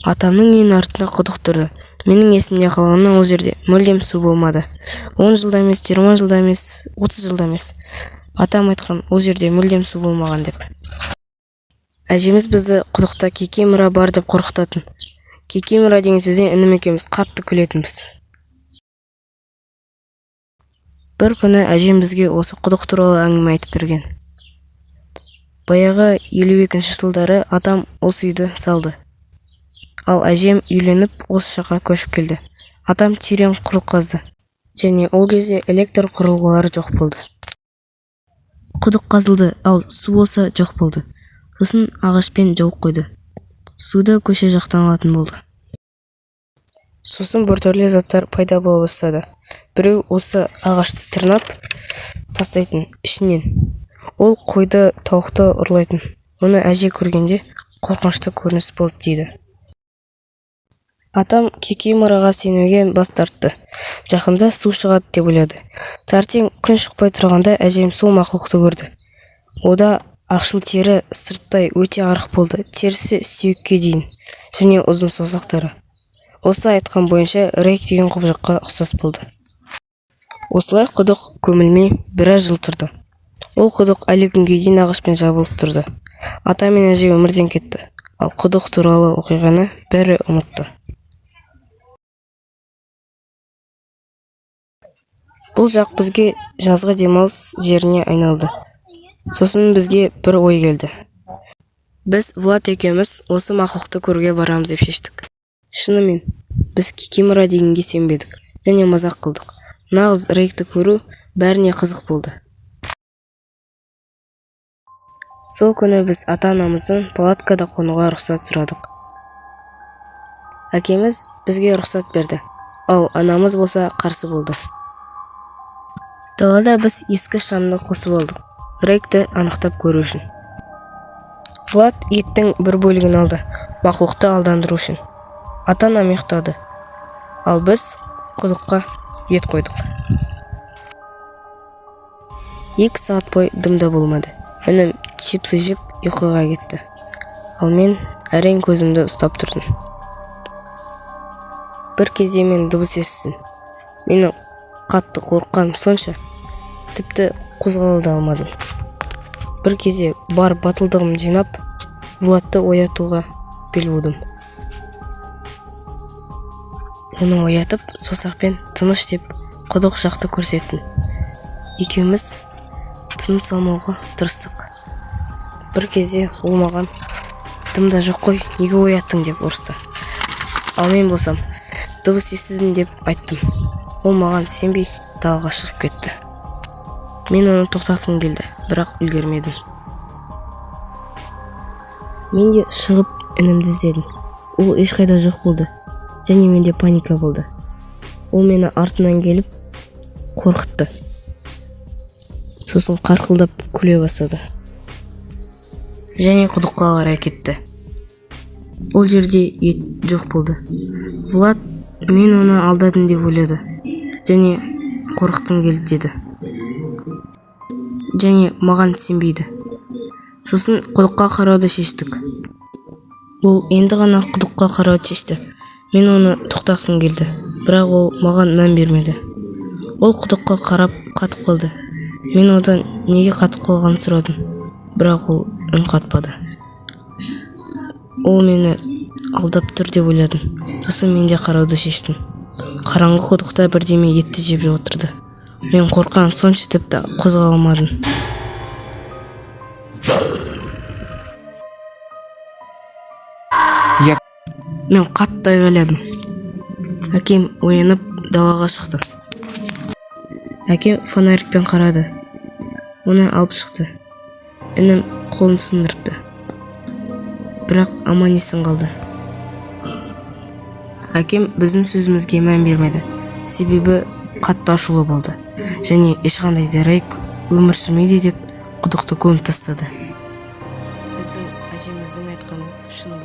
Атамның үйінің артында құдық тұрды. Менің есімде қалғаны, ол жерде мүлдем су болмады. 10 жылда емес, 20 жылда емес, 30 жылда емес. Атам айтқан, ол жерде мүлдем су болмаған деп. Әжеміз бізді құдықта кикимора бар деп қорқытатын. Кикимора деген сөзден інім екеуміз қатты күлетінбіз. Бір күні әжем бізге осы құдық туралы әңгіме айтып берген. Баяғы 52-жылдары атам осы үйді салды. Ал әжем үйленіп, осы жаққа көшіп келді. Атам терең құдық қазды. Және ол кезде электр құрылғылары жоқ болды. Құдық қазылды, ал су болса жоқ болды. Сосын ағашпен жауып қойды. Суды көше жақтан алатын болды. Сосын біртүрлі заттар пайда бола бастады. Біреу осы ағашты тырнап тастайтын ішінен. Ол қойды, тауықты ұрлайтын. Оны әже көргенде қорқынышты көрініс болды дейді. Атам кикимораға сенуге бас тартты. Жақында су шығады деп ойлады. Таңертең күн шықпай тұрғанда әжем сол мақұлықты көрді. Ода ақшыл тері сырттай өте арық болды. Терісі сүйекке дейін және ұзын саусақтары. Осы айтқан бойынша Рейк деген құбыжыққа ұқсас болды. Осылай құдық көмілмей біраз жыл тұрды. Ол құдық әлі күнге дейін ағашпен жабылып тұрды. Ата мен әже өмірден кетті, ал құдық туралы оқиғаны бәрі ұмытты. Бұл жақ бізге жазғы демалыс жеріне айналды. Сосын бізге бір ой келді. Біз Влад екеуміз осы мақұлықты көруге барамыз деп шештік. Шынымен, біз кикимора дегенге сенбедік және мазақ қылдық. Нағыз Рейкті көру бәріне қызық болды. Сол күні біз ата-анамыздан палаткада қонуға рұқсат сұрадық. Әкеміз бізге рұқсат берді, ал анамыз болса қарсы болды. Далада біз ескі шамды қосып алдық, Рейкті анықтап көру үшін. Влад еттің бір бөлігін алды, мақұлықты алдандыру үшін. Ата-анам ұйықтады, ал біз құдыққа ет қойдық. 2 сағат бойы дым да болмады. Інім чипсы жеп ұйқыға кетті. Ал мен әрең көзімді ұстап тұрдым. Бір кезде мен дыбыс естідім. Менің қатты қорыққаным сонша, тіпті қозғала да алмадым. Бір кезде бар батылдығымды жинап, Владты оятуға бел будым. Оны оятып, саусақпен тыныш деп құдық жақты көрсеттім. Екеуміз тыныс алмауға тырыстық. Бір кезде ол маған дым да жоқ қой, неге ояттың деп ұрысты. Ал мен болсам дыбыс естідім деп айттым. Ол маған сенбей далаға шығып кетті. Мен оны тоқтатқым келді, бірақ үлгермедім. Мен де шығып інімді іздедім. Ол ешқайда жоқ болды. Және менде паника болды. Ол мені артынан келіп қорқытты. Сосын қарқылдап күле бастады. Және құдыққа қарай кетті. Ол жерде ет жоқ болды. Влад мен оны алдадым деп ойлады. Және қорқытқым келді деді. Және маған сенбейді. Сосын құдыққа қарауды шештік. Ол енді ғана құдыққа қарауды шешті. Мен оны тоқтатқым келді, бірақ ол маған мән бермеді. Ол құдыққа қарап қатып қалды. Мен одан неге қатып қалғанын сұрадым, бірақ ол үн қатпады. Ол мені алдап тұр деп ойладым. Сосын мен де қарауды шештім. Қараңғы құдықта бірдеме етті жеп отырды. Мен қорыққаным сонша, тіпті қозғала алмадым. Я Мен қатты айғайладым. Әкем оянып далаға шықты. Әкем фонарикпен қарады. Оны алып шықты. Інім қолын сындырыпты. Бірақ аман-есен қалды. Әкем біздің сөзімізге мән бермеді. Себебі қатты ашулы болды. Және ешқандай да Рейк өмір сүрмейді деп құдықты көміп тастады. Біздің әжеміздің айтқаны шын.